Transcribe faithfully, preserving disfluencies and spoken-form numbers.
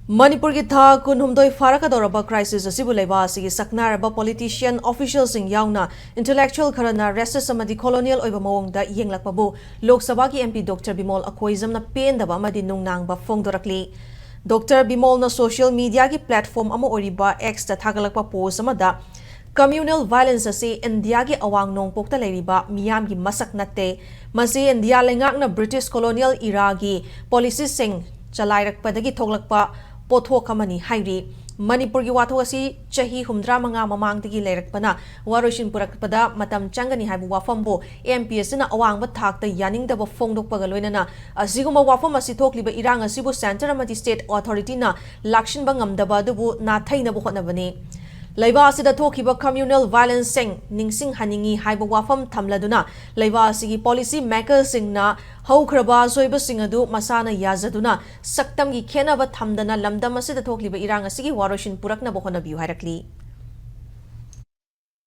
ꯃꯅꯤꯄꯨꯔꯒꯤ ꯊꯥ ꯀꯨꯟꯍꯨꯝꯗꯣꯏ ꯐꯥꯔꯛꯀꯗꯧꯔꯕ crisis ꯑꯁꯤꯕꯨ ꯂꯩꯕꯥꯛ ꯑꯁꯤꯒꯤ ꯁꯛꯅꯥꯏꯔꯕ politician, officialꯁꯤꯡ ꯌꯥꯎꯅ intellectual ꯈꯔꯅ racist ꯑꯃꯗꯤ colonial ꯑꯣꯏꯕ ꯃꯑꯣꯡꯗ ꯌꯦꯡꯂꯛꯄꯕꯨ ꯂꯣꯛ ꯁꯚꯥꯒꯤ MP Doctor ꯕꯤꯃꯣꯜ ꯑꯈꯣꯏꯖꯝꯅ ꯄꯦꯟꯗꯕ ꯑꯃꯗꯤ ꯅꯨꯡꯅꯥꯡꯕ ꯐꯣꯡꯗꯣꯔꯛꯂꯤ꯫ Doctor ꯕꯤꯃꯣꯜꯅ social mediaꯒꯤ platform ꯑꯃ ꯑꯣꯏꯔꯤꯕ Xꯇ ꯊꯥꯒꯠꯂꯛꯄ post ꯑꯃꯗ, "Communal violence ꯑꯁꯤ ꯏꯟꯗꯤꯌꯥꯒꯤ ꯑꯋꯥꯡ ꯅꯣꯡꯄꯣꯛꯇ ꯂꯩꯔꯤꯕ ꯃꯤꯌꯥꯝꯒꯤ ꯃꯁꯛ ꯅꯠꯇꯦ꯫ ꯃꯁꯤ ꯏꯟꯗꯤꯌꯥ ꯂꯩꯉꯥꯛꯅ British colonial eraꯒꯤ policyꯁꯤꯡ ꯆꯂꯥꯏꯔꯛꯄꯗꯒꯤ ꯊꯣꯛꯂꯛꯄ ꯄꯣꯠꯊꯣꯛ ꯑꯃꯅꯤ" ꯍꯥꯏꯔꯤ꯫ ꯃꯅꯤꯄꯨꯔꯒꯤ ꯋꯥꯊꯣꯛ ꯑꯁꯤ ꯆꯍꯤ ꯍꯨꯝꯗ꯭ꯔꯥ ꯃꯉꯥ ꯃꯃꯥꯡꯗꯒꯤ ꯂꯩꯔꯛꯄꯅ ꯋꯥꯔꯣꯏꯁꯤꯟ ꯄꯨꯔꯛꯄꯗ ꯃꯇꯝ ꯆꯪꯒꯅꯤ ꯍꯥꯏꯕ ꯋꯥꯐꯝꯕꯨ MP ꯑꯁꯤꯅ ꯑꯋꯥꯡꯕ ꯊꯥꯛꯇ ꯌꯥꯅꯤꯡꯗꯕ ꯐꯣꯡꯗꯣꯛꯄꯒ ꯂꯣꯏꯅꯅ ꯑꯁꯤꯒꯨꯝꯕ ꯋꯥꯐꯝ ꯑꯁꯤ ꯊꯣꯛꯂꯤꯕ ꯏꯔꯥꯡ ꯑꯁꯤꯕꯨ centre ꯑꯃꯗꯤ state authorityꯅ ꯂꯥꯛꯁꯤꯟꯕ ꯉꯝꯗꯕ ꯑꯗꯨꯕꯨ ꯅꯥꯊꯩꯅꯕ ꯍꯣꯠꯅꯕꯅꯤ꯫ ꯂꯩꯕꯥꯛ ꯑꯁꯤꯗ ꯊꯣꯛꯈꯤꯕ communal violenceꯁꯤꯡ ꯅꯤꯡꯁꯤꯡꯍꯟꯅꯤꯡꯏ ꯍꯥꯏꯕ ꯋꯥꯐꯝ ꯊꯝꯂꯗꯨꯅ ꯂꯩꯕꯥꯛ ꯑꯁꯤꯒꯤ policy makerꯁꯤꯡꯅ ꯍꯧꯈ꯭ꯔꯕ ꯑꯁꯣꯏꯕꯁꯤꯡ ꯑꯗꯨ ꯃꯁꯥꯅ ꯌꯥꯖꯗꯨꯅ ꯁꯛꯇꯝꯒꯤ ꯈꯦꯠꯅꯕ ꯊꯝꯗꯅ ꯂꯝꯗꯝ ꯑꯁꯤꯗ ꯊꯣꯛꯂꯤꯕ ꯏꯔꯥꯡ ꯑꯁꯤꯒꯤ ꯋꯥꯔꯣꯏꯁꯤꯟ ꯄꯨꯔꯛꯅꯕ ꯍꯣꯠꯅꯕꯤꯌꯨ ꯍꯥꯏꯔꯛꯂꯤ꯫